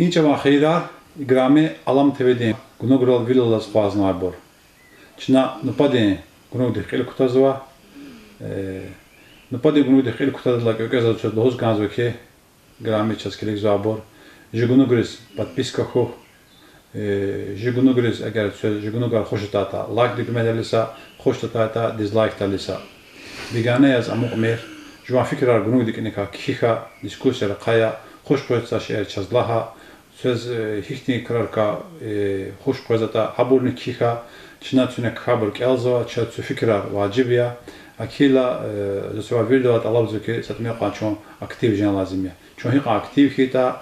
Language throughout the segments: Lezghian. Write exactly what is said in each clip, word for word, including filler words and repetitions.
И чӀаван хийирар, играми Алам ТВ-дин гунуграл вил алаз акъвазнавайбур. Чна нубатдин гунугдихъ кьил кутазва. Э, нубатдин гунугдихъ кьил кутадайла кӀвекӀвезва, чаз лугьуз кӀанзава хьи, играми чаз килигзавайбур, жи гунугриз подписка хьухь. Э, жи гунугриз, эгер чаз жи гунугар хуш атайтӀа, лайкдик гуьмедалиса, хуш атайтӀа, дизлайкдалиса. Бегана яз амукьмир. Жуван фикирар гунугдикӀникай кхьихь, дискуссияр ахъая, хуш къвезвай шейэр чаз лагь. Чаз, э, гьихьтин крарикай, э, хуш къвезватӀа, абурни кхьихь. Чна куьне кхьейбур кӀелзава, чаз куь фикирар важиб я. ГьакӀ хьайила, э, за квевай виридалай тӀалабзава хьи, са тӀимил кьван чун актив жен лазим я. Чун гьикьван актив хьайитӀа,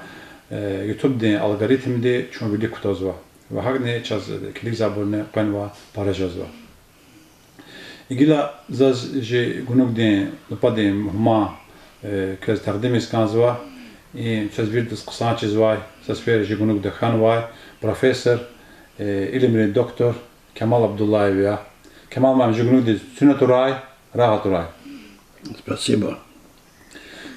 э, ютубдин алгоритмди чун вилик кутазва. Ва гьакӀни чаз килигзавайбурни къванва, пара жезва. Гила заз жи гунугдин нубатдин мугьман, э, квез такьдим ийиз кӀанзава. И чаз виридаз хъсан чизвай, са сефер жи гунугда хьанвай профессор, э, илимрин доктор Камал Абдуллаев я. Камал муаллим, жи гунугдиз куьн атурай, рагъ атурай. Спасибо.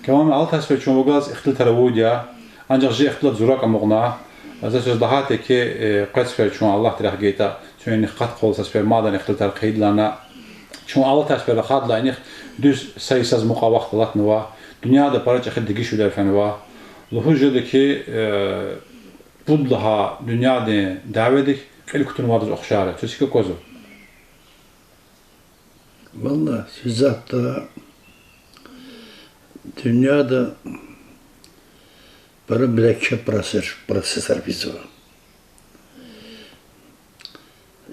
Камал муаллим, алатай сефер чун вавай ихтилатар авурди я, анжах жи ихтилат зуракӀ амукьна. За квез лагьайтӀа хьи, э, къвед сефер чун Аллагьдин рехъ гайитӀа, чун инихъ къаткъал са сефер мадни ихтилатар хъийидалайни. Чун алатай сефер рахадалай инихъ дуьз са йисаз мукьва вахт алатнава. Дуьньяда пара чӀехи дегишвилер фенва. Лугьуз жеда хьи, э, пуд лагьай дуьньядин дяведихъ кьил кутунвайдаз ухшар я. Квез гьикӀ аквазва? Валлагь, исятда дуьньяда пара мураккаб процесс, процессар физва.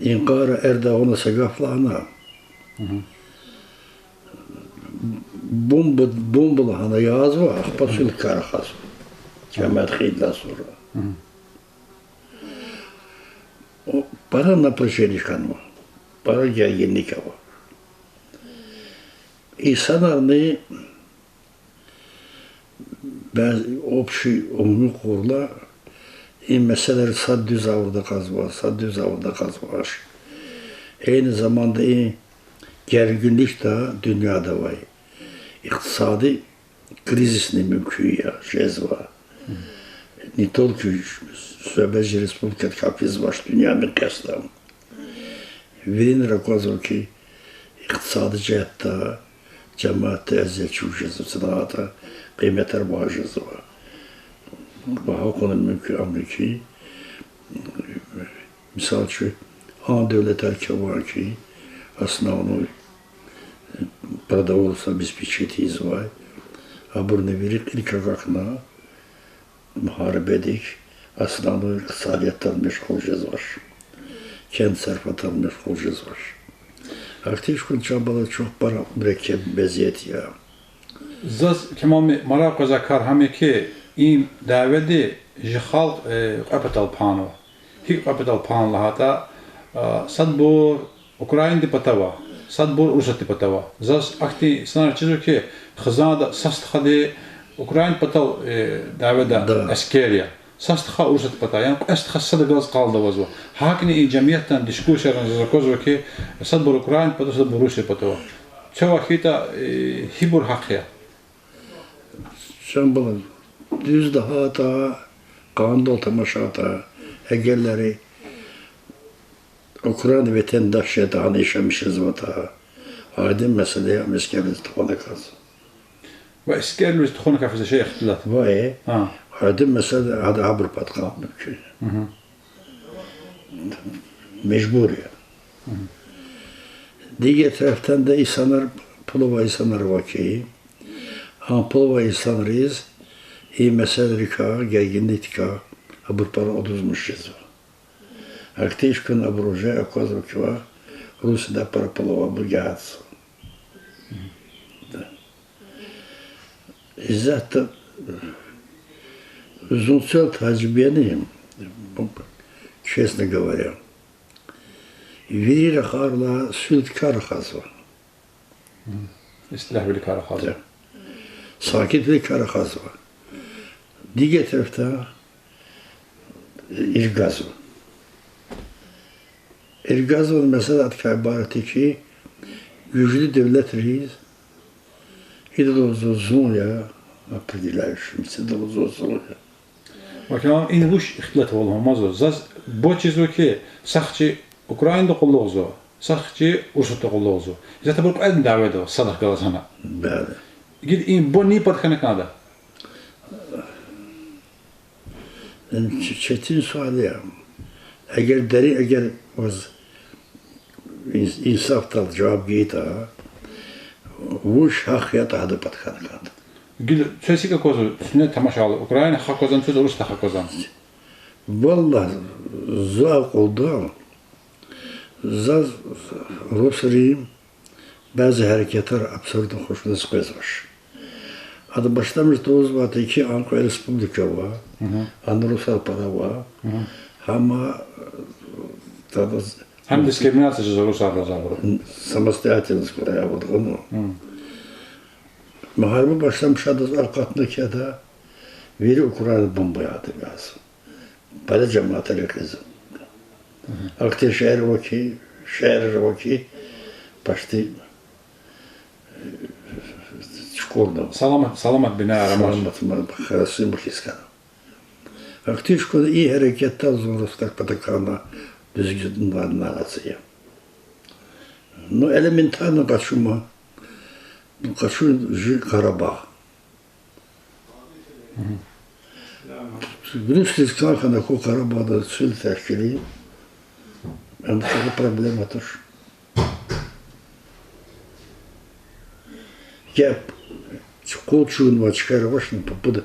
И кар Эрдогъана са гаф лагьана, бумба, бумба лагьана язва, ахпа суьлгькар рахазва. Жемят хъийидалай сура. Пара напряжение хьанва, пара гергинлик ава. Инсанарни бязи общий умуд кьурла, и месэлайриз сад дуьз гъавурда кьазва, сад дуьз гъавурда кьазвач. Гьа и заманда и гергинликда дуьньяда авай ихтисади кризисни мумкин я, жезва. Не только Соьбежи Республикадикай физвач, дуьнья микьясда. Виринра аквазва хьи, ихтисади жигьетдай жемятди эзият чӀугваз жезва, санатда къиметар багъа жезва. Багьа хьуна мумкин амни хьи, мисал яз, а девлетар кван хьи, основной продовольствие обеспечить ийизвай, абурни вири кьилик агакьна, мугьарибедик, основной икътисадиятдал машгъул жезвач. Кент сарфатдал машгъул жезвач. Гьахьтин хьиз, чан балад, чухпара мураккаб везият я. Заз, Камал муаллим, марагъ къвезвай кар гьам я хьи, и дяведи жи халкь, э, кьве патал панва. ГьикӀ кьве патал пан лагьайтӀа, а, садбур Украинадин патав ава, садбур Урусатдин патав ава. Заз ахьтин инсанар чизва хьи, хизанда са стхади Украинадин патал, э, дяведа, да, аскер я. Са стха Урусатдин патав, яни кьве стха сада галаз къалда авазва. ГьакӀни и жемятдин дискуссиярни заз аквазва хьи, садбур Украинадин патав, садбур Урусадин патав ава. Цавай хьайитӀа, э, гьибур гьахъ я? Чан балад, дуьз лагьайтӀа, къанунал тамашайтӀа, эгер Украина ватандаш ятӀа, гьана яшамиш жезватӀа, гьа и месэла ам аскерриз тухвана кӀанзава. Ва аскерриз тухвана кӀанзава, физвай ихтилат. Ва и, гьа и месэла гьада гьабур пад кьун мумкин я. Мажбур я. Дигер тарафдинди инсанар, пул авай инсанар ава хьи, гьа пул авай инсанриз и месэлайрикай, гергинликдикай абур пара удузмиш жезва. Гьахьтин хьиз абур уже аквазва хьи, ва Русиядай пара пул авайбур гьатзава. Исятда зун цел тажибени, честно говоря, вири рахайдалай суьлгькар рахазва. Ислягьвиликар рахазва. Сакитвиликар рахазва. Дигер тарафдай иргазва. Иргазван месэла адакай ибарат я хьи, гуьжлу девлетриз ида лугьузва зун я, определяющий, ида лугьузва зун я. Ва кьван ина вуч ихтилат ава лугьумазва? Заз бо чизва хьи, са хци Украинада къуллугъзава, са хци Урусатда къуллугъзава. Исятда абур кьведни дяведа садахъ галаз гьана. Бязи. Гила и бо ни пад хьана кӀанда? Ин ч-, четин суал я. Эгер дерин, эгер ваз ин-, инсафдал жаваб гайитӀа, вуч гьахъ ятӀа, гьадан пад хьана кӀанда. Гила цвез гьикӀ аквазва, куьне тамашайла, Украина гьахъ аквазва, цвез Урусат гьахъ аквазва. Валлагь, за акьулдал, заз русрин бязи гьерекатар абсолютно хушуниз къвезвач. Ада башламишда лугьузвайди хьи, ан кьве республика ава, ан русар пара ава, гьама, тада з-, гьам дискриминация жез русар галаз абуру. Самостоятельность квадай абуру, ну. Мугьариба башламишайдаз акъатна хьи ада, вири Украина бомбаяр ятӀа бязи. Пара жемятар экъизва. Ахьтин шегьер ава хьи, шегьерар ава хьи, почти чукӀурна. Саламат, саламат бинаяр амач. Саламат ма-, харасуз михьиз хьана. Ахьтин чукӀурна и гьерекатдал зун русдак патакална дуьзгуьдна наци я. Ну, элементарно къачума. Къачу жи Къарабагъ. Вирусриз кӀан хьана хьи Къарабагъда цуьл тешкили, ам чӀуру проблема туш. Гьа, къул чӀугунвай чкаяр авачни, пу-, пуда,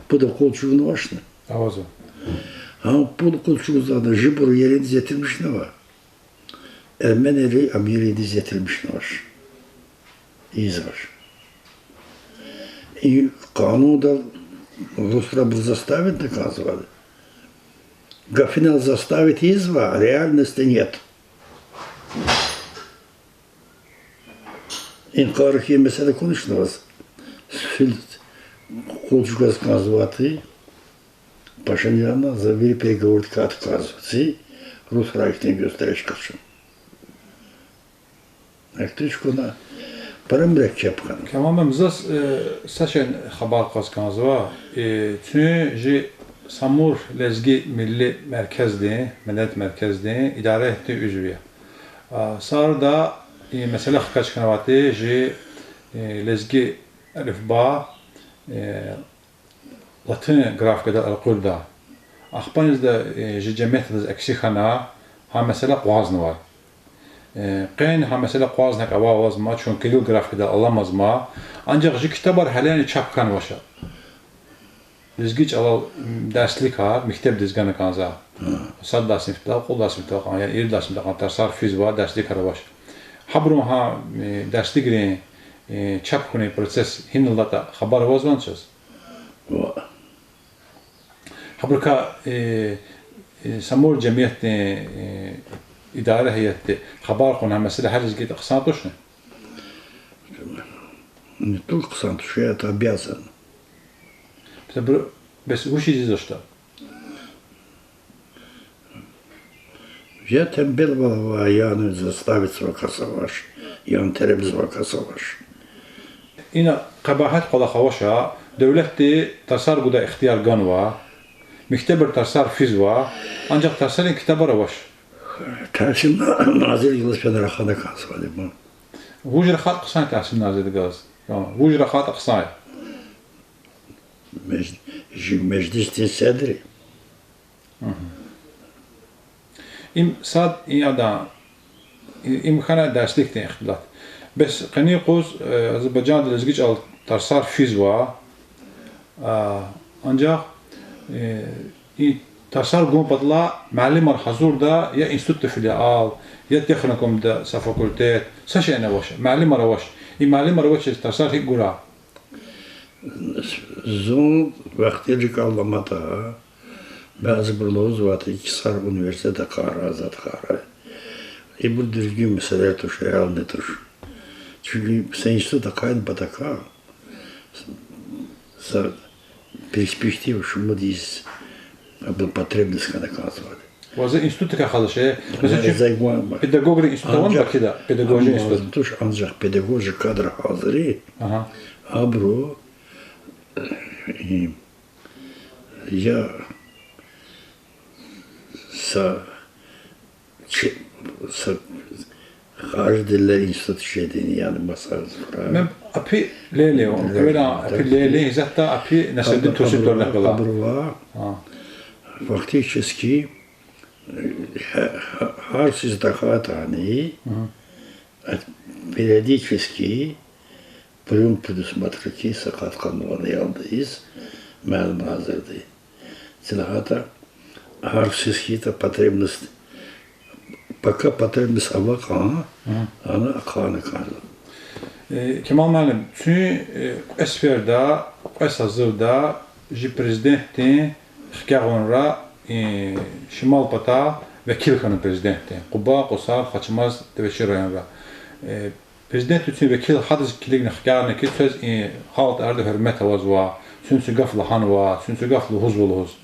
пуда къул чӀугунвачни? Авазва. Гьа, пуда къул чӀугузвайди жибур ериндиз етирмишнава. Эрменийри ам ериндиз етирмишнавач. Ийизвач. И къанунда русри абур заставитьна кӀанзавайди. Гафунал заставить ийизва, реальности нет. Ин къарихъ и месэла кунишнаваз, фил къул чӀугваз кӀанзавайди, Пашиняна за вири переговордикай аткъазва, зи русрай ихьтин гуьзтер къачун. Ахьтин чукӀурна пара мураккеб хьана. Каман мем, заз, э, са шейин хабар кьаз кӀанзава, э, чун жи Самур лезги милли меркездин, меденият меркездин идара гьейатдин узви я. А, са арада и месэла хкаж хьанвайди жи, э, лезги алифба, э, латин графикадал элкъуьрдай. Ахпанизда, э, жи жемятдиз акси хьана, гьа месэла къвазнавай. Э, къени гьа месэла къвазна кӀавай авазма, чун кирилл графикадал аламазма, анжах жи китабар гьелени чап хьанвач. Лезги чӀалал, м, дерсликар мектебдиз гана кӀанзава. Сад синифдал, кьуд синифдал кьван, яни ирид синифдал кьван тарсар физва, дерсликар авач. Гьабурун гьа, э, дерсликрин, э, чап хьунин процесс гьинал алатӀа хабар авазвани чаз? Гьабурукай, э, э, Самур жемятдин, э, идара гьейатди хабар кьуна гьа месэла гьялиз гайитӀа хъсан тушни? Не только хъсан туш, это обязан. Бес абуру, бес вучиз ийизвачтӀа? Я тембелвал ава, яни заставитьзавай кас авач, яни теребзавай кас авач. Ина къабагьат кӀвалах авач, девлетди тарсар гудай ихтияр ганва, мектебра тарсар физва, анжах тарсарин китабар авач. Тагьсил назирдихъ галаз фена рахана кӀанзавайди я. Вуж рахайтӀа хъсан я тагьсил назирдихъ галаз? Вуж рахайтӀа хъсан я? Меж-, жи межлисдин седри. Им сад, и адан, и-, им хьана дерсликдин ихтилат. Бес къенин юкъуз, э, Азербайжанда лезги чӀал тарсар физва, а, анжах, э, и тарсар гун патал муаллимар гьазурда я институтда филиал, я техникумда са факультет, са шейни авач, муаллимар авач. И муаллимар авачиз тарсар гьикӀ гурай? Зун вахтунин рикӀел аламатӀа, бязибуру лугьузвайди, ксар университет ахъайрай, затӀ ахъайрай. Ибур дуьзгуьн месэлаяр туш, реальный туш. Чуьнки са институт ахъайна патахъай, са перспектива шумуд йис абурун потребность хьана кӀанзавайди. Ваз институтдикай хазва шей? Месела, чун педагогрин институт авани Бакуда, педагогрин институт? Туш, анжах педагог кадр гьазури, абуру, э, я Са чи-, са харждилла институт жедин, яни маса. Мем апи леле, эвела апи леле, гьизатда апи Насреддин турсун тӀварунихъ гала. Абуру ва фактически гьа-, гьа-, гьар сиз тахьайтӀани, периодически приём предусматривать хьи са къад-къанни ван аялдиз, муаллим гьазирди. Ци лагьайтӀа, гьар сиз хьайитӀа потребность, пока потребность авай кьван, ана ахъайна кӀанзава. Э, Кемал муаллим, цуьн, э, кьве сеферда, кьве сазивда жи президентдин хкягъунра, э, шимал пата векил хьана президентдин. Къуба, Къусар, Хачмаз, Девечи районра. Э, президентди цуьн векил гьадаз килигна хкягъна хьи, квез и халкь тӀварда гьуьрмет авазва, цуьн цуь гаф лагьанва, цуьн цуь гаф лугьузва лугьуз.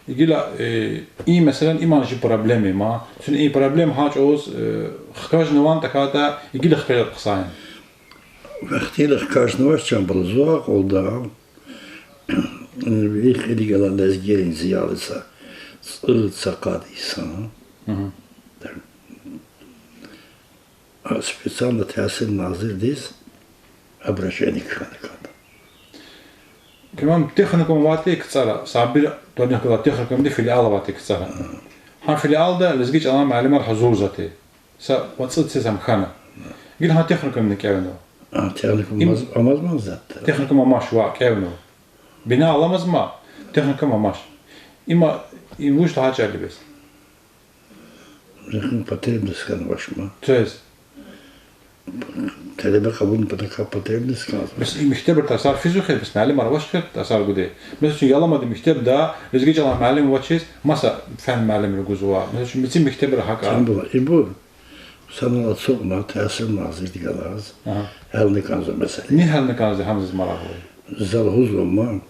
Гила, э, и месэла иман жи проблема я ман. Цуьн и проблема гьа чӀавуз, э, хкажнавани тахьайтӀа, гила хкажайтӀа хъсан я? Вахтунда хкажнавач, чан бала, зун акьулда, вилик-вилик галай лезгийрин зиялиди са цӀуд са къад инсан. Специально тясир назирдиз обращение кхьена кӀанда. Кемал, техникум авайтӀи КцӀара, Сабир тӀварунихъ галай техникумдин филиал авайтӀи КцӀара. Гьа филиалда лезги чӀалан муаллимар гьазурзавайди. Са вад-цӀуд циз ам хьана. Гила гьа техникумни кӀевнава. А, техникум амаз, амаз затда. Техникум амач, ва кӀевнава. Бина аламаз ма, техникум амач. Има, им вуж лагьай чӀал я бес? Рехин потребность хьанвач ма. Квез талебе кьабулун патахъай потребность хьанвач. Бес и мектебра тарсар физва хьи, бес муаллимар авач хьи тарсар гудай. Месела, чун Яламада мектебда лезги чӀалан муаллим авачиз, маса фен муаллимри гузва. Месела, чун мецин мектебра гьакӀ. Чан бала, ибур санал ацукьна тясир назирди галаз гьялна кӀанзава месэла. Ни гьялна кӀанзава, гьам заз марагълу я. За лугьузва ма,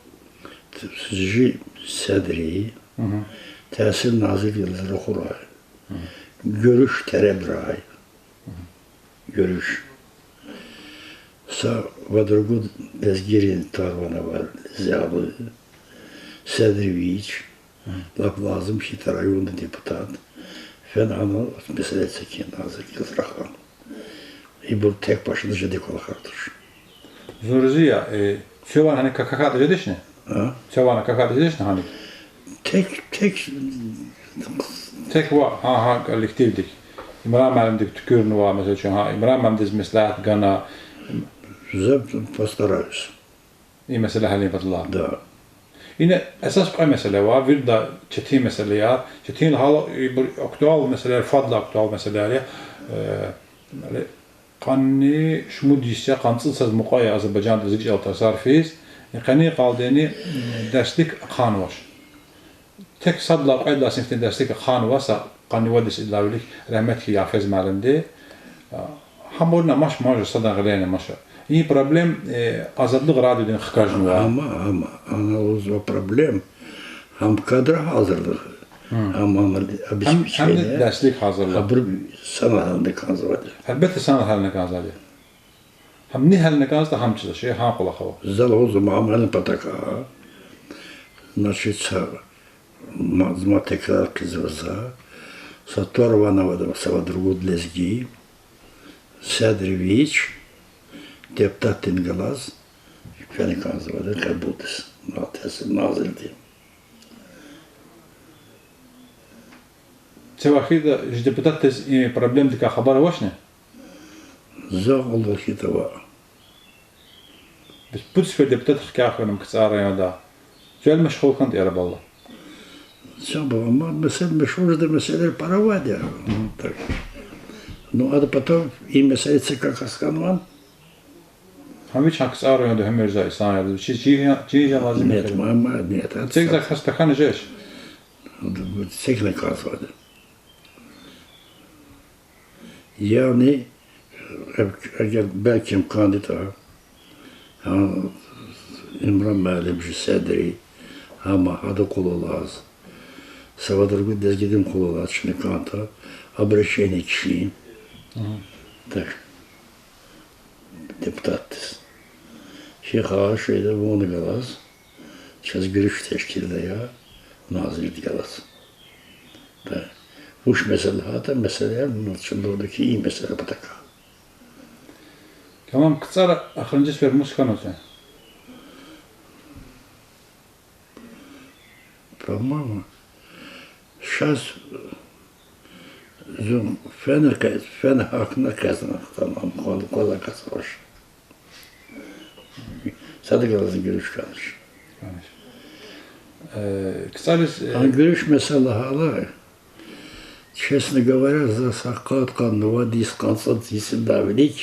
жи седри тясир назирди галаз рахурай. Гуьруьш теребрай. Гуьруьш. Са вад-ругуд лезгийрин тӀвар-ван авай зиялу седри вич, лап лазим хьайитӀа райондин депутат, фена гьана месэла эцигин назирдиз рахана. Ибур тек башламишна жеди кӀвалахар туш. Зун рази я, э, цвеван гьаник какахьайтӀа жедачни? А? Цвеван какахьайтӀа жедачни гьаник? Тек, тек. Тек ва гьа, гьа коллективдик. Имран муаллимдик туькӀуьрнава, месела, чун гьа Имран муаллимдиз меслят гана. За постараюсь. И месэла гьялун патал. Да. Ина эсас кьве месэла ава, вирида четин месэла я. Четин лагьайла, ибур актуал месэлаяр, фадлай актуал месэлаяр я. Э, къанни шумуд йис я, къанни цӀуд йисаз мукьва я Азербайжанда лезги чӀал тарсар физ. И къенин къалдини, м, дерслик ахъанвач. Тек сад лагьай кьвед лагьай синифдин дерслик ахъанва са къанни вад йис идалай вилик, рагьмет хьуй Яфез муаллимди. А, гьабурни амач, ман жуз садан гъилени амач. И проблем, э, Азатлык радиодин хкажнава. Ама, ама, ана лугьузва проблем. Гьам кадр гьазурла, гьам, гьам обеспечение, гьам дерслик гьазурла. Абур санал гьялна кӀанзавайди. Гьелбетда, санал гьялна кӀанзавайди. Гьам ни гьялна кӀанзаватӀа, гьам чизвач, гьа кӀвалах ава. За лугьузва ма, гьам гьялун патахъай. Значит, са, ма-, ма текрар хъийизва за. Са тӀвар-ван авайди са вад-ругуд лезги седри вич депутатдин галаз фена кӀанзавайди кьабулдиз, на-, тясир назирди. Цавай хьайитӀа, жи депутатдиз и проблемадикай хабар авачни? За акьулдал хьайитӀа ава. Бес пуд сефер депутат хкягъ хьана КцӀар районда. Цвел машгъул хьанатӀа яраб ала. Чан бала, ма месэла, машгъул жедай месэлаяр пара авайди я. Так. Ну, ада потом и месэла эцигай кас хьанвани? Гьам вич гьа КцӀар районда гьуьмуьрзавай инсан я, чи, чи, чи жан лазим я. Нет, ма, ма, нет. Эцигзавай кас тахьана жеч. Эцигна кӀанзавайди. Яни, эг-, эгер белки имкан хьайитӀа, гьа, Имран муаллим жи седри, гьама гьадан къулал алаз, са вад-ругуд лезгидин къулал алаз чна кӀантӀа, обращение кхьин. Так. Депутатдиз. Чи хагьиш жеда вуна галаз, чаз гуьруьш тешкилдай назирди галаз. Да. Вуч месэла лагьайтӀа, месэла я, ну, чун лугьуда хьи, и месэла патакай. Тамам, КцӀара ахиримжи сефер мус хьанва це? По-моему, шаз зун фена къе-, фена гьахьна къвезва хтана, ам кваз-, кваза кас авач. Садлагьана зи гуьруьш хьанач. Э, КцӀариз, э, ам гуьруьш месэла гьала, честно говоря, за са къад-къанни вад йис, къанни цӀуд йисалди вилик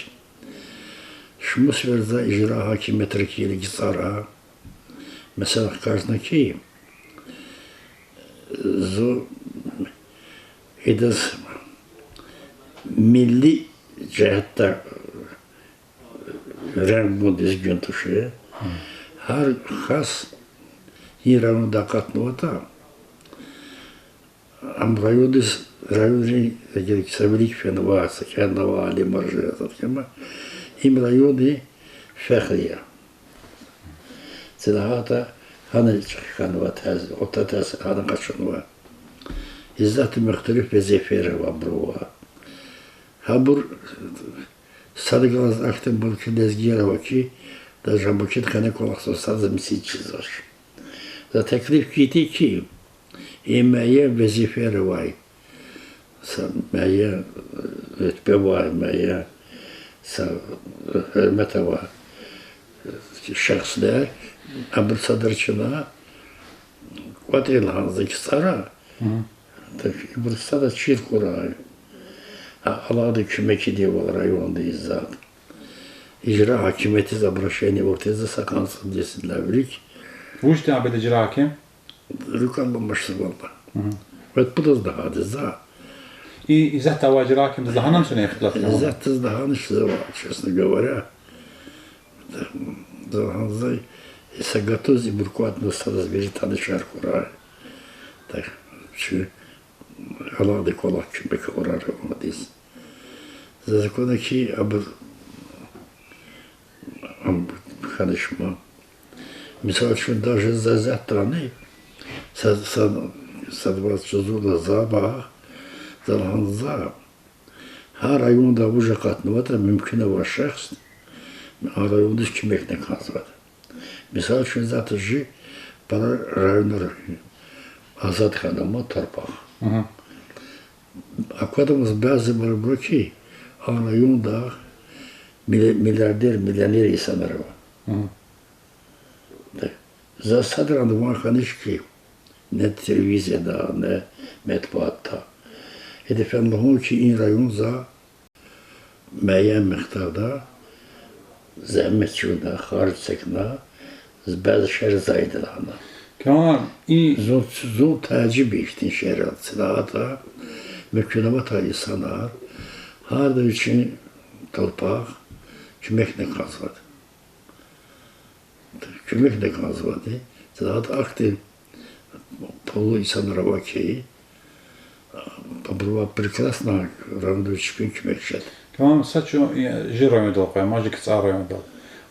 шумус верза ижра гьакимиятрик килиг КцӀара. Месэла хкажна хьи, зун идаз милли жигьетдай регъундиз гун тушир. Гьар кас и райондай акъатнаватӀа, ам райондиз, районрин эгер са вилик фенва, са кӀелнава, алимар жезва, адакай ам райондин фехр я. Ци лагьайтӀа, гьана чӀехи хьанва таз, ота таз гьана къачунва. Исятда мухталиф везифайра авайбур ава. Гьабур садлагьана ахьтин мумкин лезгияр ава хьи, даже гьабурукай къене кӀвалахзава, садаз мисид чизвач. За теклиф гайиди хьи, и муайян везифайра авай, са муайян рутбе авай, муайян са гьуьрмет авай шахсар, абур садра чна кӀватӀирла гьана за КцӀара, так, ибур сада чир хьурай. Гьа, алакьдай куьмек ийидайвал районди исятда. Ижра гьакимиятдиз обращение авуртӀа за са къанни цӀуд йисалди вилик. Вучда абуру ижра гьаким? РукӀ аламач за валлагь. Вед пудаз лагьайди за. И исятда авай ижра гьакимдиз лагьана ам суна ихтилат? Исятдаз лагьанач за валлагь, честно говоря. За гьанзай са гатуз ибур кӀватӀна, садаз вири танишар хьурай. Так, чи алакьдай кӀвалах, куьмек авурай райондиз. Заз акуна хьи, абур, ам хьанач ман. Мисал, чун даже за исятдани, са, са, сад вад жузуна за ва, за лагьана за, гьар райондай вуж акъатнаватӀа, мумкин авай шахс, а райондиз куьмекна кӀанзаватӀа. Мисал, чун исятда жи пара районар азад хьана ман, торпах. Аквада ваз бязибур хьи, а районда милли-, миллиардер, миллионер инсанар ава. За садрани ван хьанач хьи, не телевизияда, не метбуатда. Ида фена лугьун хьи, и район за муайян микьдарда зегьмет чӀугуна, харж экъечӀна, бязи шейэр зайди лагьана. Зун, зун тажиб я ихьтин шейэрал, ци лагьайтӀа мумкин аватӀа инсанар, гьарда вичин торпах куьмекна кӀанзаватӀа. Куьмекна кӀанзаватӀа, ци лагьайтӀа ахьтин пуллу инсанар ава хьи, абурувай прекрасно районда чпин куьмек жеда. Тамам, са чун жи райондал къведа, ман жи КцӀар райондал.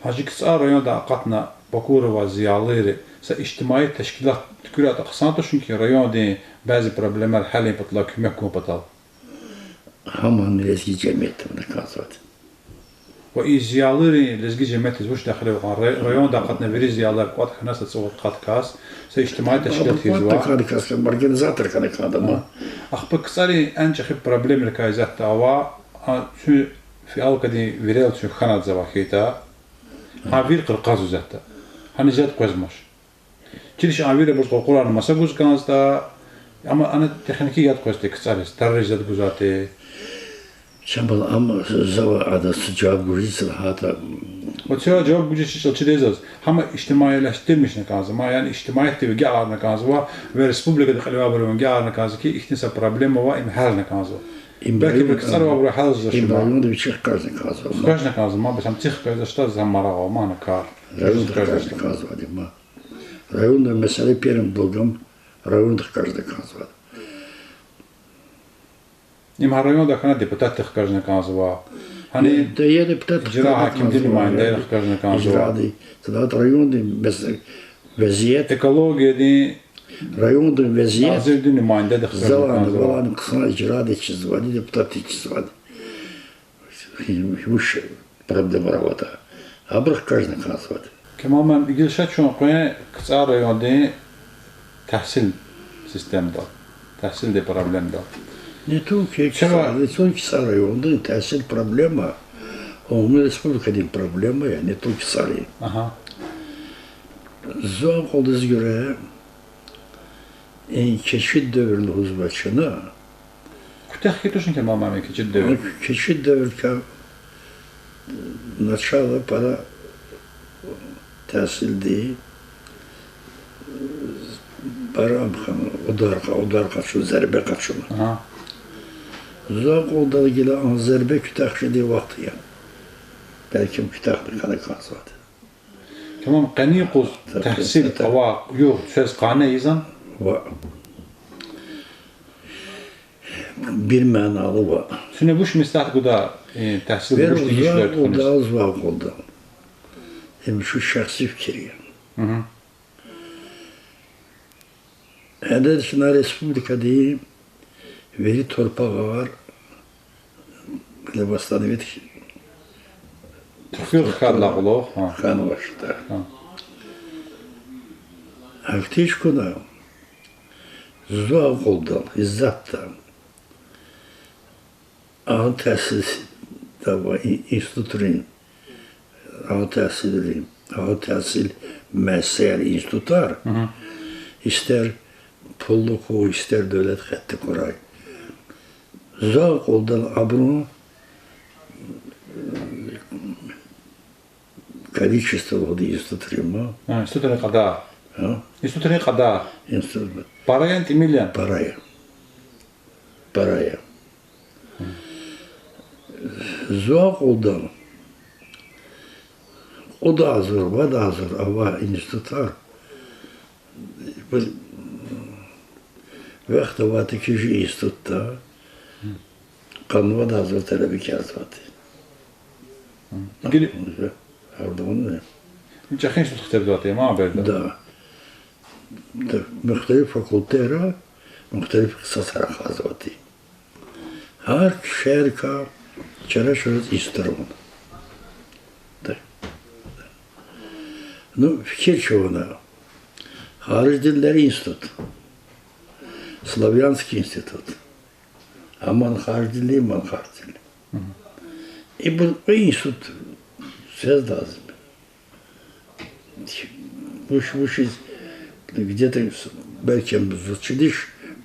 Гьа жи КцӀар райондай акъатна Бакура авай зиялийри са ижтимаи тешкилат туькӀуьрайтӀа хъсан тушни хьи, райондин бязи проблемаяр гьялун патал, куьмек гун патал? Гьамни лезги жемият тавуна кӀанзаватӀа. Ва и зиялийри лезги жемиятдиз вуч дахил авай кьван? Рай-, райондай акъатна вири зиялияр кӀватӀ хьана, са цӀувад-къад кас, са ижтимаи тешкилат ийизва. КӀватӀ хьана кас, организатор хьана кӀанда ман. Ахпа КцӀарин эн чӀехи проблемрикай исятда ава, а, чун фиалкадин вирел чун хьанатӀзава хьайитӀа, гьа вир къаркъазва исятда. Гьаниз яд къвезмач. Чириш а вири абуруз къуркъурарни маса гуз кӀанзаватӀа, амма ана техники яд къвезватӀа КцӀариз, тарариз яд гузватӀа. Чамал ам завай адаз жаваб гуз жез лагьайтӀа. Ва цавай жаваб гуз жез чӀал чидай заз. Гьам ижтимаилашдирмишна кӀанзава, яни ижтимаиятдив агакьарна кӀанзава, ва республикада кьиле авайбуру агакьарна кӀанзава хьи, ихьтин са проблема ава, им гьялна кӀанзава. Им белки районда, КцӀара авайбуру гьялзавач, им районда вичин хкажна кӀанзава. Хкажна кӀанзава, ма бес ам цихъ хкаждачтӀа, за марагъ ава, ма гьана кар. Районда хкажна кӀанзава, ма. Районда месэла первым долгом районда хкажна кӀанзава. Им гьа районда хьана депутатди хкажна кӀанзава. Гьани депутат ижра гьакимдин нумайндаяр хкажна кӀанзава. Ижради, садат райондин вез-, везият. Экологиядин Райондин везият, назирдин нумайндадихъ залан, кӀанзава, валан хъсан ижради чизвани, депутатди чизвани. Вуч проблемаяр аватӀа, абурухъ хкажна кӀанзавайди. Камал муаллим, гила ша чун къвен КцӀар райондин тагьсил системадал, тагьсилдин проблемадал. Не только КцӀар, не только КцӀар райондин тагьсил проблема, а, умуми республикадин проблема я, не только КцӀарин. Агьа. Зи акьулдиз гуьре, и кечи девир лугьузвай чна. Куьтягь хьайи тушни, Камал муаллим, кечи девир? Кечи девирдикай начало пара тагьсилди пара ам хьана, удар къа-, удар къачуна, зарбе къачуна. Агьа. Зи акьулдал гила а зарбе куьтягь жедай вахт я. Белки куьтягьни хьана кӀанзавайди. Тамам, къенин юкъуз тагьсил авай югъ квез къане ийизвани? Ва. Бир манайла ва. Куьне вуч меслят гуда, э, тагьсил вуч дегишвилер тухуниз? Зи акьулдал, зи акьулдал. Им чи шахси фикир я. Гьа. Гьеле чна республикадин вири торпагъар восстановить хьанвач, да. Гьахьтин чукуна, зи акьулдал, исятда а тагьсилдавай институтрин, а тагьсилрин, а тагьсил муэссисаяр, институтар, истер пуллу хьуй, истер девлет хетта хьурай. Зи акьулдал абурун количество лугьудай институтрин ма. Институтрин кьадар. Институт пара яни тӀимил я? Пара я. Пара я. Зи акьулдал кьуд агъзур, вад агъзур авай институтар, вахт авайтӀа, куь чи институтда къанни вад агъзур талебе кӀелзавайди. Гила чӀехи институт хквезвайди я ма берда? Да. Мухталиф факультетра, мухталиф ихтисасар ахъайзавайди. Гьар шегьердикай чара-чарариз институтар ава. Ну, фикир чӀугуна. Харждинлерин институт, славянский институт, аман харждинли, ман харждинли. Ибур кьве институт сез лазим я. Вуч, вучиз, где-то, белки, заз чидач,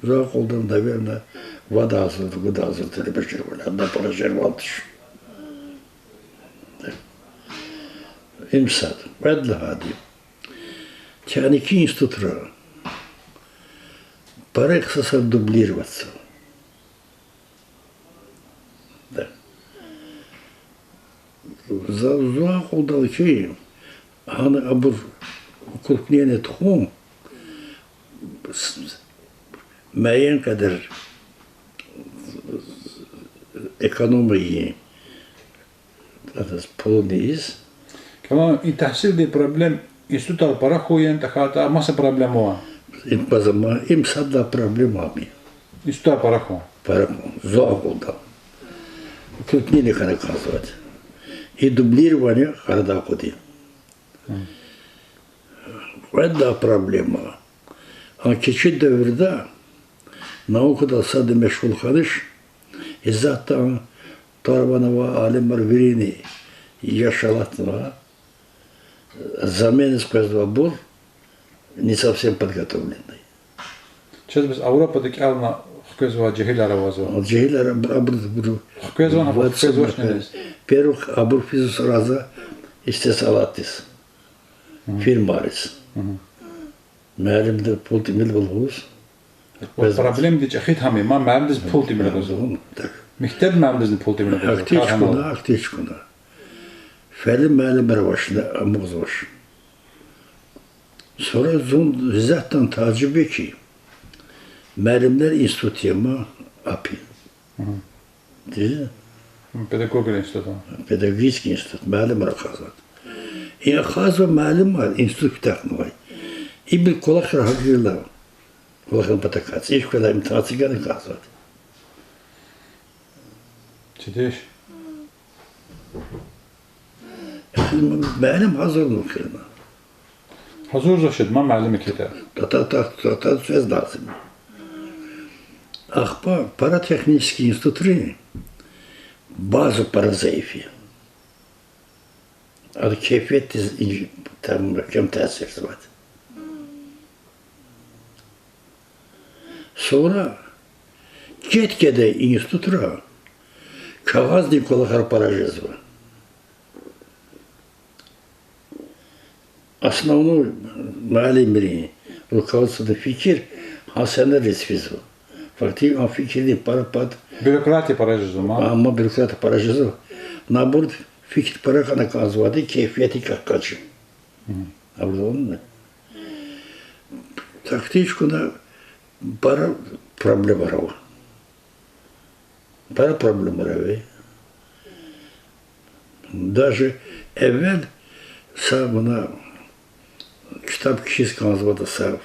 зи акьулдал, наверно, вад агъзур, вад агъзур талебе жезвайвал, ада пара жезвайди туш. Им сад. Кьвед лагьайди, технический институтра пара ихтисасар дублироваться. Да. За, зи акьулдал хьи, гьана абур укрупнение тухун, муайен кьадар экономия ийин, адаз пул ийиз. Тамам, и тагьсилдин проблем, институтар пара хьун яни тахьайтӀа маса проблема ава? Им пазама, им сад лагьай проблема ам я. Институтар пара хьун. Пара хьун, зи акьулдал. Укрупнение хьана кӀанзавайди. И дублирование арадай акъудун. Кьвед лагьай проблема. А кечи девирда наукадал сада машгъул хьанач, исятда тӀвар-ван авай алимар вирини яш алатнава, замениз къвезвайбур не совсем подготовленный. Чаз бес Авропада кӀелна хквезвай жегьилар авазва. Жегьилар абур, абур, абур хквезвани, абур хквезвачни низ? Первых, абур физва сразу истесалатдиз, фирмайриз. Муаллимдиз пул тӀимил лугьуз. Проблемади чӀехиди гьам я, ма муаллимдиз пул тӀимил гузва. Мектеб муаллимдизни пул тӀимил гузва. Гьахьтин чукуна, гьахьтин чукуна. Ферли муаллимар авачни амукьзавач. Сура зун исятда тажиб я хьи, муаллимрин институт я ма АПИ. Педагогрин институт. Педагогический институт, муаллимар ахъайзавайди. И ахъайзавай муаллимар, институт куьтягьнавай, ибурун кӀвалахар гьакӀ гила Кӏвалахна патахъай цӏийиз квелай имтихан эцигна кӏанзавайди. Чидиш. Муаллим гьазурна хьана. Гьазурзавачни муаллим хьайитӏа? Та, та, та, та, та, цвез лазим. Ахпа пара технический институтрин база пара зайиф я. Ада кайфиятдиз и-, там мягькем таъсирзавайди. Сура кет-кедай институтра кагъаздин кӏвалахар пара жезва. Основной муаллимрин, руководстводин фикир гьа сенерриз физва. Фактически ам фикирдин пара пад. Бюрократия пара жезва, ма? Амма бюрократия пара жезва. Наоборот, фикир пара хьана кӏанзавайди кайфиятдикай къачу. Абуру тактически пара проблемаяр ава. Пара проблемаяр ава. Даже эвел са вуна китаб кхьиз кӏанзаватӏа са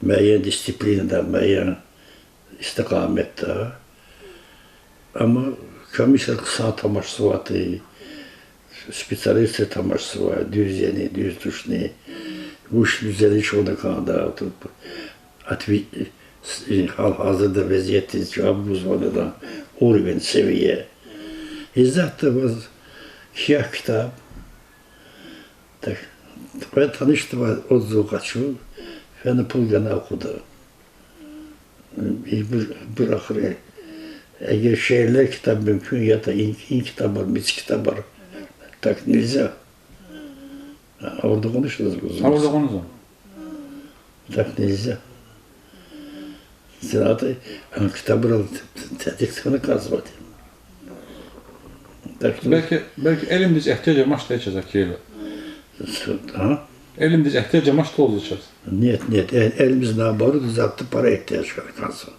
муайян дисциплинада, муайян истикъаматда. Амма комиссияр хъсан тамашзавайди, специалистар тамашзавай, дуьз яни, дуьз тушни, вуч дуьз яни чна кӏанда, отве-, гьал-гьазурда везиятдиз жаваб гузвай адан уровень, севия. Исятда ваз кхьихь китаб, так, кьве танишдивай отзыв къачу, фена пул гана акъуда. Ибур, ибур ахири. Эгер шииррин китаб мумкин ятӏа, и, и китабар, мици китабар. Так нельзя. Гьавурда кьунуз, гьавурда кьунуз. Так нельзя. Зират, а, китабрал т-, т-, тадихъ хьана кӏанзавайди. Так что... Белки, белки илимдиз игьтияж амачтӏа чаз, Акил. С-, а? Илимдиз игьтияж амачтӏа чаз. Нет, нет, э, илимдиз наоборот затда пара игьтияж хьана кӏанзава.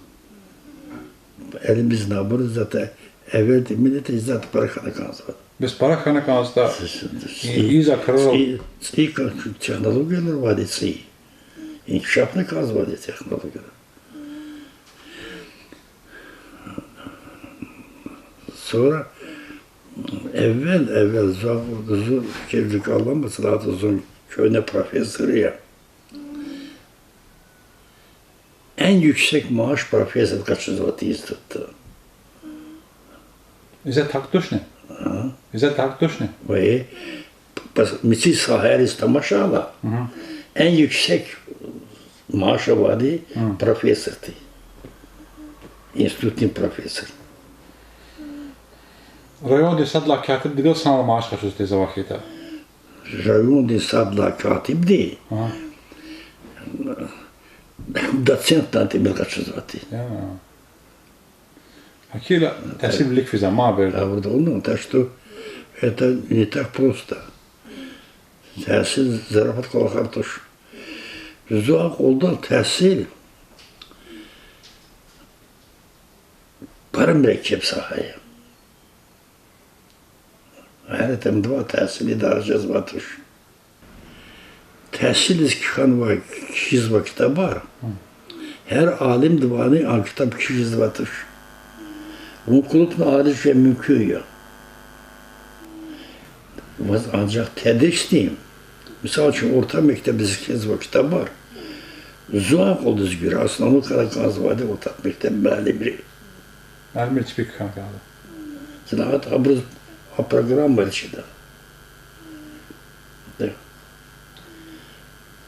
Илимдиз наоборот затда эвелди миллетдиз затда пара хьана кӏанзава. Бес пара хьана кӏанзаватӏа, с-, с-, и, цӏи-, и закарал цӏи-, цӏи ка-, технологиялар авайди цӏи. Инкишаф хьана кӏанзавайди технологиялар. Сура эвел, эвел зун, зун фикир жикалама цлата зун куьне профессор я. Эн юксек мааша профессор къачузватӏа институтда. Изе так тушни? А? Изе так тушни? Вай, п-, п-, мици сагьайриз тамашайла, эн юксек мааша авайди профессорди. Институтдин профессор. Райондин сад лагьай катибдихъ галаз санал мааша къачуз тезава хьайитӏа. Райондин сад лагьай катибди доцентдин тӏимил къачузвайди. Гьакӏ хьайила тахсил вилик физва, ма берда. Гьавурда авуна, так что это не так просто. Тахсил зарафат кӏвалахар туш. Зи акьулдал тахсил пара мураккаб сагьа я. Гьар ятӏани тахсил идара жезвайди туш. Тахсилдиз кхьенвай, кхьизвай ктабар, гьар алимдивайни а ктаб кхьиз жезвайди туш. Вун крупно ариз жен мумкин я. Ваз анжах тедишдин, мисал яз, орта мектебдиз кхьизвай ктабар, зи акьулдиз гуьра, основном хьана кӏанзавайди орта мектеб муаллимри. Муаллимри чпик хьана кӏанда. Зинаат абуруз а программаяр чида.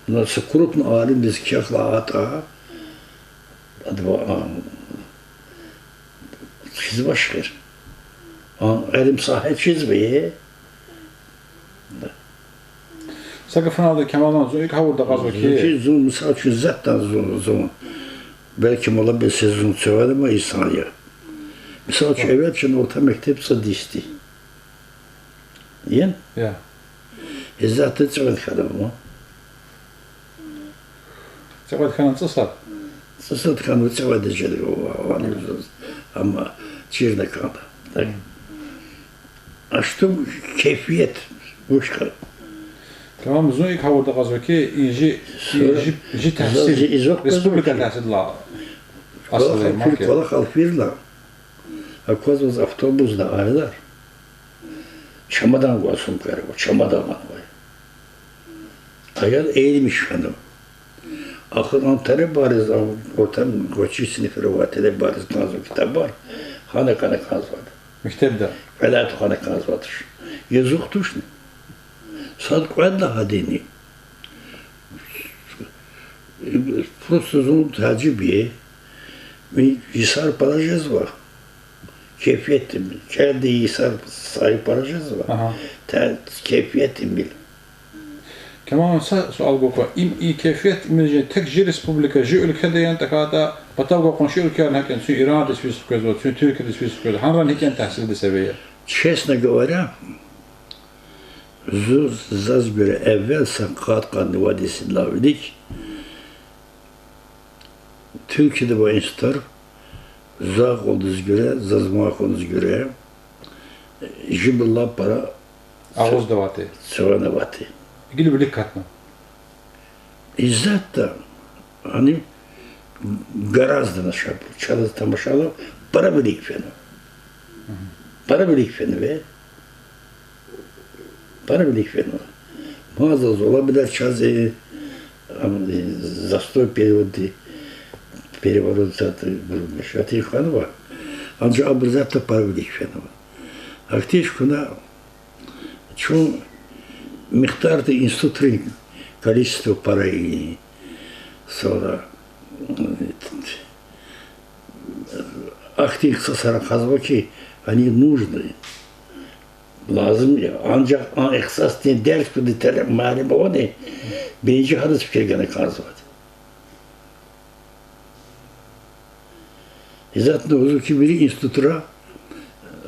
Са крупный алимдиз кхьихь лагьайтӏа, адавай, а, чизвач хьи. А, илим сагьа чизва. Са гафуналди, Камалан, зун икӏ гъавурда акьазва хьи, зун, мисал яз, зун затӏ, зун, зун белки мала бес я, зун цавармай инсан я. Мисал яз, эвел чна орта мектеб цӏуд йис тир. Яни? Я. Исятда цӏикьвед хьанва. Цӏикьвед хьанани цӏусад? Цӏусад хьанва, цӏикьвед жеда ва-, ванва заз. Амма чирна кӏанда. Так. А что кайфият вуч хьана? Тамам, зун икӀ гъавурда кьазва хьи, и жи, и жи, жи тагьсир, республика тагьсирдилай асул я, кӀвалах алфирла, аквазваз автобусда аялар, чамодан гваз, сумкаяр гваз, чамодан гвай. Аял эримиш хьанва. Ахпа ам талебайриз, ам, орта, гвачир синифра авай талебайриз кӀанзава китабар, гьана хьана кӀанзавайди. Мектебда? Кьвед тухвана кӀанзавайди туш. Язух тушни? Сад кьвед лагьайдини. Просто зун тажиб я. Ми йисар пара жезва. Кефият, кӀелди йисар са пара жезва. Ага. Та кефият имил. Каман, са суал гуз ква. Им и кефият имил жен тек жи республика, жи уьлкведа яни тахьайтӀа, патав гвай къунши уьлквеярни гьакӀ яни, куьн Ирандиз физ хквезва, куьн Туьркиядиз физ хквезва, гьанрани гьикӀ яни тагьсирдин севия? Честно говоря, зу-, заз гуьре, эвел са къад-къанни вад йис идалай вилик Туьркияда авай институтар, за акьулдиз гуьре, заз ман хьуниз гуьре, жибур лап пара агъузда авайди, цавана авайди. Гила вилик катна. Исятда гьани гораздо нашабур, чаз тамашайла, пара вилик фена. Пара вилик фена ве. Пара вилик фена. Мазал зулабида чаз, э, ам, э, застой периодди, переворот затӀ, э, мешатин хьанва. Анжах абур затӀ пара вилик фенва. Ахьтин чукуна чун михтарда институтрин количество пара я, сура, э, ахьтин ихтисасар ахъайзава хьи, они нужны. Лазим я, анжах а ихтисасдин дерс гудай талеб, муаллим авани, биринжи гьадаз фикир гана кӀанзавайди. Исятда лугьузва хьи, вири институтра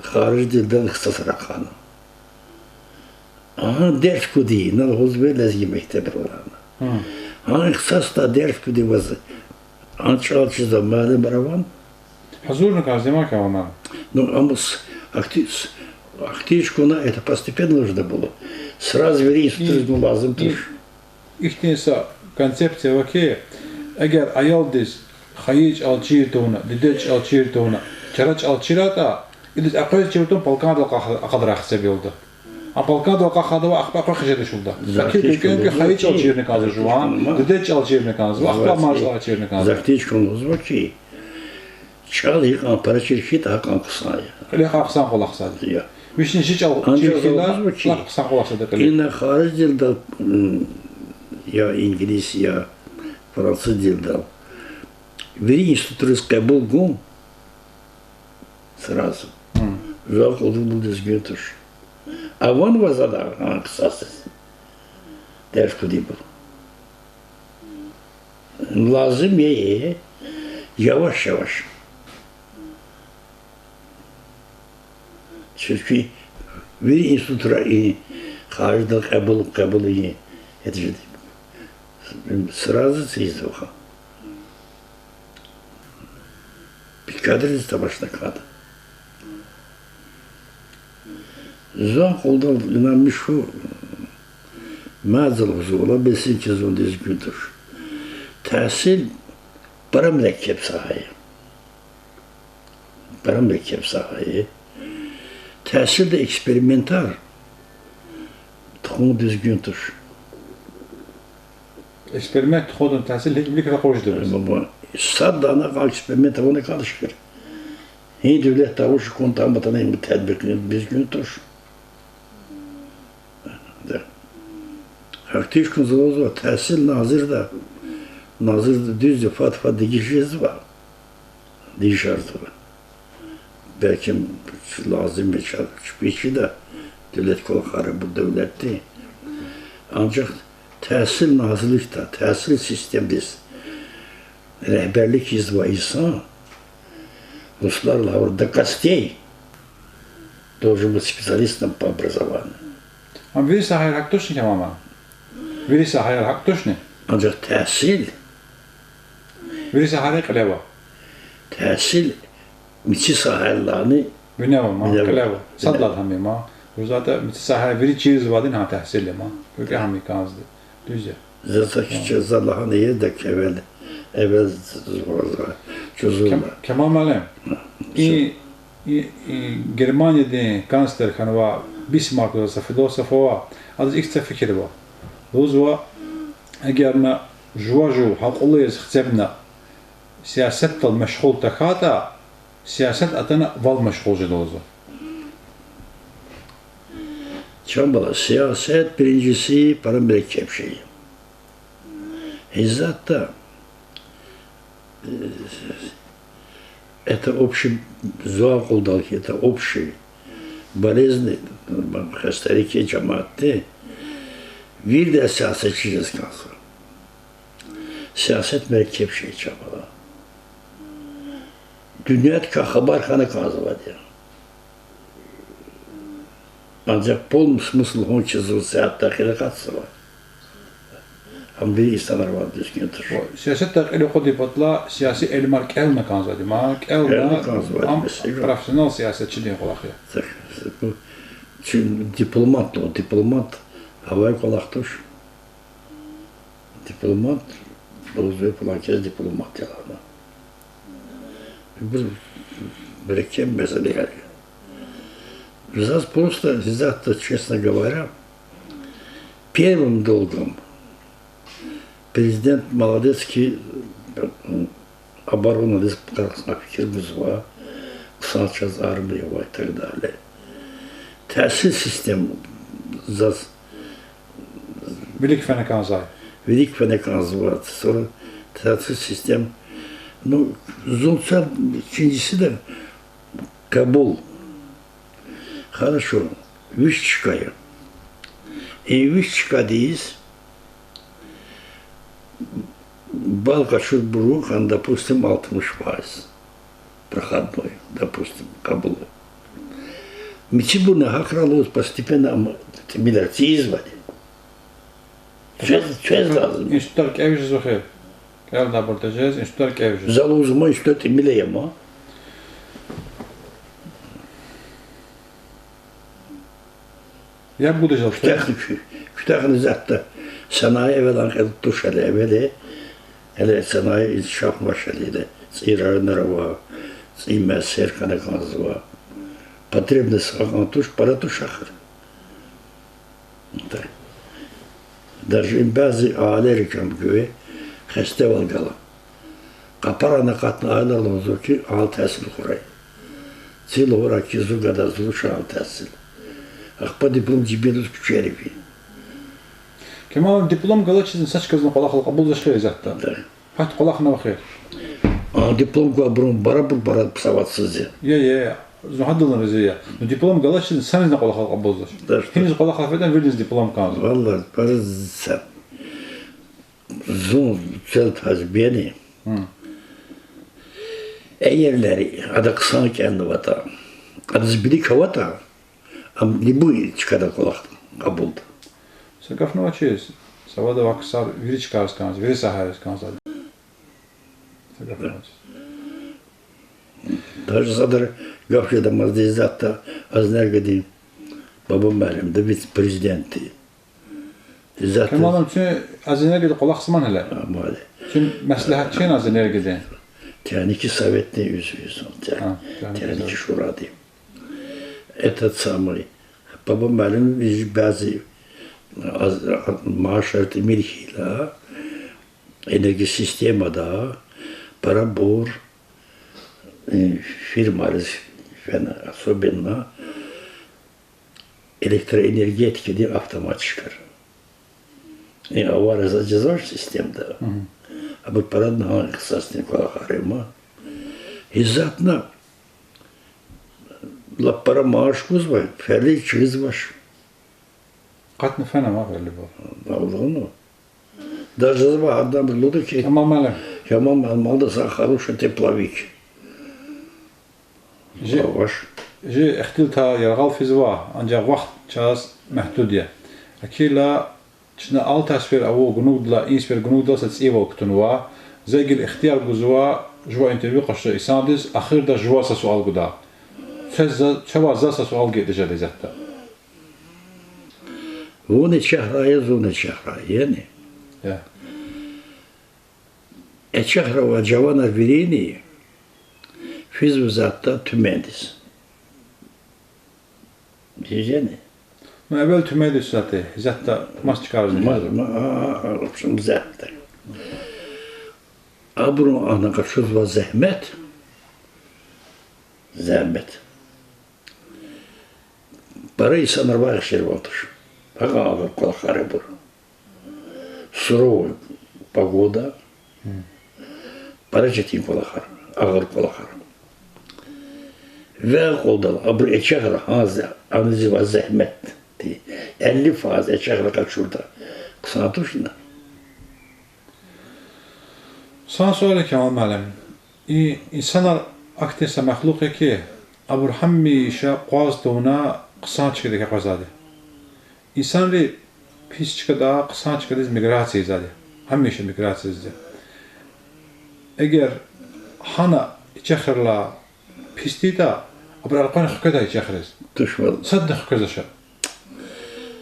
хариждилдал ихтисасар ахъайна. Агьа, дерс гудай, ина лугьузва лезги мектебра лагьана. Гьа ихтисасда дерс гудай ваз а чӀал чизва муаллимар авани? Гьазурна кӀанзава, ма кӀанзава. Ну, амма с-, ахьти-, с-, ахьтин чукуна это постепенно нужно было. Сразу вири институтриз лазим туш. Ихьтин са концепция ава хьи, эгер аялдиз хайи чӀал чир тавуна, дидед чӀал чир тавуна, чара чӀал чирайтӀа, идаз экъвез чирун палкандал акъадрай гьисаб я лугьуда. А палкандал акъахайдавай ахпа экъвез хъжедач лугьуда. Ахьтин кӀвенкӀве хайи чӀал чирна кӀанзава жуван, дидед чӀал чирна кӀанзава, ахпа мад чӀал чирна кӀанзава. Ахьтин чукуна лугьузва хьи, чӀал гьикьван пара чир хьайитӀа, гьакьван хъсан я. Кьиле гьакьван хъсан кӀвалахзавайди я. Вични жи чӀал чир хьайила, лап хъсан кӀвалахзавайди кьиле. Ина хариждилдал, м, я инглис, я француздилдал вири институтриз кьабул гун сразу. Жуван кьулдивилиз гун туш. Авани ваз ада ихтисасдиз дерс гудайбур? Лазим я, э, яваш-яваш. Чуьнки вири институтра и хариждал кьабул, кьабул ийин, это же сразу ийизва. Пикадриз тамашна кӀанда. Жуван кьулдал ина мишгьур мазал гузва, валлагь, бес ин чизун диз гун туш. Тагьсил пара мураккеб сагьа я. Пара мураккеб сагьа я. Тагьсилда экспериментар тухун диз гун туш. Эксперимент тухудун тагьсил гьикӀ вилик ракъуржда бес? Сад дана эксперимент авуна кӀанда шикир. Гьи девлет тавуш хьун таматана им тетбикьиз гун туш. Ахьтин чукуна лугьузва, тагьсил назирда, назирда дуьз я, фад-фад дегиш жезва, дегишарзава. Белки лазим я чпиз чида, девлет кӀвалахар авур девлетди. Анжах тагьсил назирликда, тагьсил системадиз регьберлик ийизвай инсан, руслар лагьайвал, до костей должен быть специалистом по образованию. Ам вири сагьаяр гьакӀ тушни, Каман? Вири сагьаяр гьакӀ тушни? Анжах тагьсил. Вири сагьаяр кьиле ава. Тагьсил мици сагьаялайни вине ава, ма, кьиле ава. Сад лагьайди гьам я, ма. Гузатӏа мици сагьа вири чиризвайди гьа тагьсил я ман. Куьн кӏан гьам кӏанзавайди. Дуьз я. Заз са кичӏе за лагьана езда кевел, эвел зурза, чузуна. Кем-, Кемал муаллим, и, и, и Германиядин канцлер хьанвай Бисмарк лугьуз са философ ава, адаз ихьтин фикир ава. Лугьузва, эгер на жува жув гьакьуллу яз хцебна сиясатдал машгъул тахьайтӏа, сиясат атана вал машгъул жеда лугьузва. Чан бала, сиясат, биринчиси, пара мураккеб шей я. Гьа затда, это общий, зи акьулдал хьи, это общий болезнь, хестари хьи жемятди, вирида сиясатчи жез кӏанзава. Сиясат мураккеб шей, чан бала. Дуьньядикай хабар хьана кӏанзавайди я. Анжах полный смысл гьун чизва, сиясатдай кьил акъатзава. Ам вири инсанривай дуьзгуьн туш. Сиясатдай кьил акъудун патал сияси илимар кӏелна кӏанзавайди я, ма кӏелна, кӏелна кӏанзавайди я, ам профессионал сиясатчидин кӏвалах я. Так, бу чи дипломат, дипломат авай кӏвалах туш. Дипломат, лугьузва, флан кас дипломат я лагьана. Ибур мураккеб месэлаяр я. Заз просто, гьа затда, честно говоря, первым долгом президент молодец хьи, оборонадиз пара хъсан фикир гузва, хъсан чаз армия ава и так далее. Тагьсил система заз вилик фена кӏанзавай. Вилик фена кӏанзавай, сура тагьсил система. Ну, зун са чиндисида кьабул. Хорошо, виш чка я. И виш чкадиз балл къачурбурукай, допустим, алтмыш фаиз проходной, допустим, кьабул. Мичибурни гьахьралуз постепенно ам тӏимилар тийизвайди. Чвез, чвез лазим. Институтар кӏевиз жезва хьи. Кӏелдайбур тежез, институтар кӏевиз жезва. За лугьуз ма, институтар тӏимил ая ма. Яб гуда жал. Куьтягьни, куьтягьни затда санаи эвелан кьел туш гьеле, эвел, гьеле санаи инкишафнавач гьеле, цӏийи районар ава, цӏийи муэссисаяр хьана кӏанзава. Потребность гьакьван туш, пара туш ахир. Даже им бязи аилерикай гуьгъуьна хестевал гала. Къапарайни акъатна аилар лугьузва хьи, агьал тагьсил хьурай. Ци лугьурай хьи, зун гадарзавач агьал тагьсил. Ахпа диплом жибинда куьчериз фин. Кемал, диплом галачизни са чказни кӏвалахал кьабулзавач хьи затда. Гьат кӏвалахнава хьи. А диплом квайбурун барабур пара савадсуз я. Я, я, зун гьадални рази я. Ну, диплом галачизни санизни кӏвалахал кьабулзавач. Гьиниз кӏвалахал федан, вириниз диплом кӏанзава. Валлагь, пара са зун цел таз бени. Эгер лагьай ада хъсан кӏелнаватӏа, адаз вилик аватӏа, ам любой чкадал кӏвалах кьабулда. Са гаф авачиз, савада вахъ ксар вири чкайриз кӏанзава, вири сагьайриз кӏанзава. Са гаф авачиз. Даже садра гаф жедамазди затда Азэнергодин баба муаллимди, вице-президентди. Затда Кемал муаллим, чун Азэнергодин кӏвалахзаман гьеле. Амали. Чун меслягьатчи я Азэнергодин. Технический советдин уьзви я зун, те-, А, технический технический совет. Шурадин. Этот самый, баба муаллим, бязи, а, а, маашар тӏимил хьайила, энергосистемада парабур, э, фирмайриз фена, особенно электроэнергетикадин автоматчикар. Э, авария жезвач системада. Абур парадни гьа ихтисасдин кӏвалахар я ма. Гьа затӏни лап пара мааш гузвай, ферли чизвач. Къатна фена ма ферли бал. Даже зава гьардан лугьуда хьи, Кемал муаллим, Кемал муаллимда са хороший тепловик. Жи, жи ихтилатар яргъал физва, анжах вахт чаз мягьдуд я. Гьакӏила чна алтай сефер авур гунугдалай и сефер гунугдал са цӏийивал кутунва. За гила ихтияр гузва жува интервью къачузвай инсандиз, ахирда жуваз са суал гуда. Чаз за, чавай заз са суал гайитӏа жеда исятда. Вун Эчехрай я, зун Эчехрай я, яни? Я. Эчехра авай жаванар вирини физва затта Тюмендиз. Жени? Ну, эвел Тюмендиз затта, затта мас чкайриз. Ма, ма, а, а, в общем, затта. Абурун ана къачузвай зегьмет, зегьмет. Пара инсанар вагьширвал туш. Гьакьван агъар кӀвалахар я абур. Суровая погода. Пара четин кӀвалахар, агъар кӀвалахар. Ви акьулдал абур Эчехра гьа зе-, анизивай зегьметди, элли фаз Эчехра къачуртӀа, хъсан тушни? Хъсан суал я, Камал муаллим. И инсанар ахьтин са махлукь я хьи, абур гьамиша акъваз тавуна хъсан чкадик акъвазайди. Инсанри пис чкадай хъсан чкадиз миграция ийизвайди. Гьамиша миграция ийизвайди. Эгер гьана Эчехрилай пис тийитӀа, абур элкъвена хкведай Эчехриз. Туш вал. Садни хквезвач.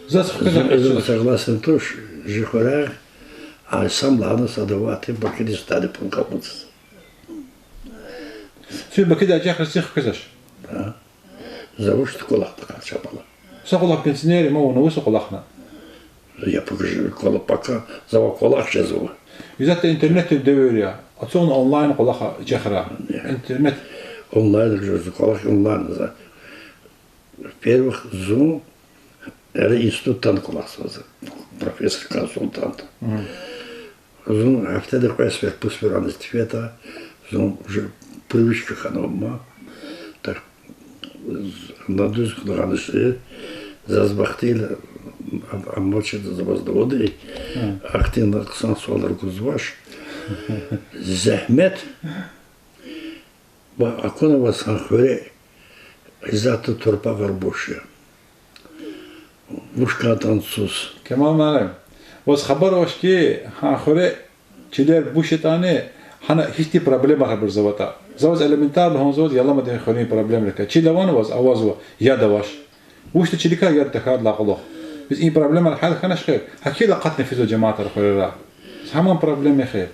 Заз хквезвай. Зун, зун согласен туш, жи хуьрягъ, а сам лагьана сад авайди Бакудиз тади пул капудз. Цуьк Бакудай Эчехриз ци хквезвач. За вуч кӀвалахда къачу бала? Са кӀвалах пенсионер я, ма вуна вуса кӀвалахна. Я покажи кӀвалах, пока завай кӀвалах жезва. Исятда интернетдин девир я. Ацукьна онлайн кӀвалах Эчехра. Интернет. Онлайн жезва кӀвалах, онлайн за. Во-первых, зун ара институтда кӀвалахзава за, профессор-консультант. Зун гьафтеда кьве сефер, пуд сефер аниз тефеда, зун уже привычка хьанва ман. Так, на дуьз лагьанач, заз бахтида, амма чида заваз давади, ахьтин хъсан суалар гузвач. Зегьмет ва акунваз гьа хуьре, исятда турпагъар буш я. Вуч кӀантӀани цуз. Камал муаллим, ваз хабар авач хьи, гьа хуьре чилер буш ятӀани, гьана гьихьтин проблемаяр гьабурзаватӀа. За ваз элементарно гьазва, яламадин хуьруьн проблемрикай. Чил авани ваз, авазва, яд авач. Вучда чиликай яд тахьайдалай кьулухъ? Бес и проблемаяр гьял хьанач хьи, гьакӀ хьайила акъатна физва жемятар хуьрера. Гьаман проблема хьи.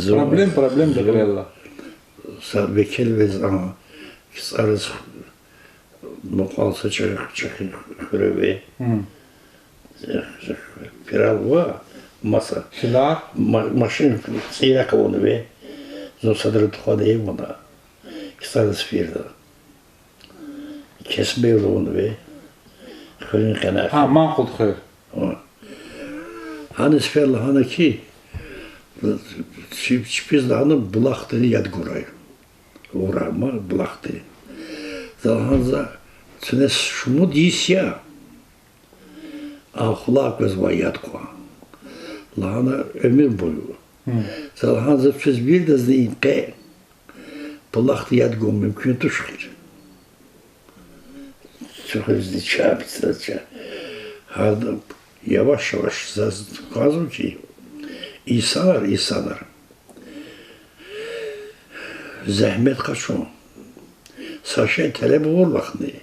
Проблем проблемдин кьилел ала. Са векил вез а, КцӀариз мукьвал са чӀехи, чӀехи хуьре ва. Пирал ва маса. Хилар? Ма-, машин цӀийи акъуднава. Зун садра тухвана ийимана. КцӀариз фирда. Кесбевил авунва. Хуьруьн къене. Гьа, Манкъулидхуьр. Гьаниз фейила лагьана хьи, чпи-, чпиз лагьана булахдин яд гурай. Гурай ма булахдин. За лагьана за, чуьнес шумуд йис я, а хулай къвезвай яд кьван. Лагьана уьмуьр буюр. За лагьана за, чуьз вирдазни и къе булахда яд гун мумкин туш хьи. Чухуьзни ча бицра ча. Гьарда яваш-яваш заз кӀанзава хьи, инсанар, инсанар зегьмет къачун, са шей телеб авурвални,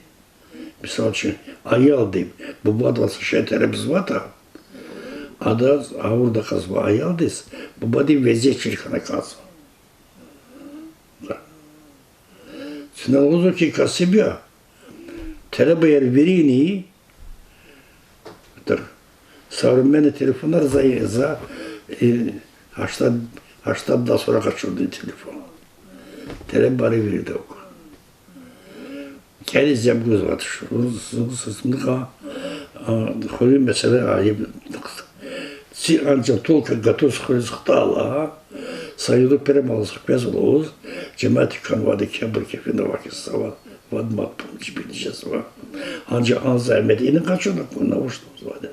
мисал яз, аялди бубадивай са шей телебзаватӀа, адаз гъавурда кьазвай аялдиз бубадин везет чир хьана кӀанзава. Чна лугьузва хьи, касиб я, телебаяр вирини, современный телефонар за, за, э, гьаштад, гьаштаддал сура къачурди телефон. Телебаяр вирида аква. КӀелиз яб гузвач. Зун са сумдугъа, а, хуьруьн месэла айиб. Ци анжах только гатуз хуьруьз хтайла, са югъ пирамалаз хквезва лугьуз, жемятдик хьанвайди кхьейибур кефина вахиз сава, вад мад пул чпин жезва. Анжах а зегьмет ина къачуна кьуна вуч лугьузвайди.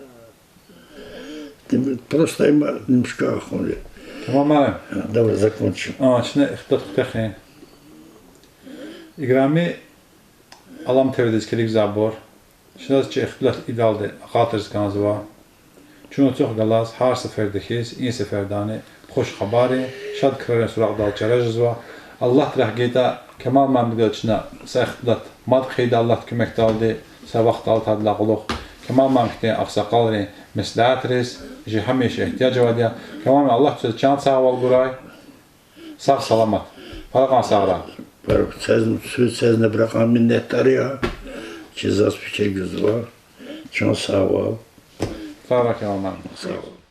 Просто има немножко ахун я. Тамам. Давай закончим. А, чна ихтилат куьтягь хьайи. Играми Алам ТВ-диз килигзавайбур, чна чи ихтилат идалди акъатиз кӀанзава. Чун ацукь галаз гьар сеферда хьиз, и сефердани хуш хабаррин, шад крарин суракьдал чара жезва. Аллагьди рехъ гайитӀа, Камал муаллимдихъ галаз чна са ихтилат мад хъийида Аллагьдин куьмекдалди, са вахт алатайдалай кьулухъ. Кемал мам хьтин агъсакъалрин меслятриз чи гьамиша игьтияж авайди я. Кемал мам, Аллагьди квез чан сагъвал гурай. Сагъ-саламат. Пара кьван сагърай. Пара кьван сагърай. Квез, квез абурукай минетдар я. Чи заз фикир гузва. Чан сагъвал. Сагърай, Кемал мам. Сагърай.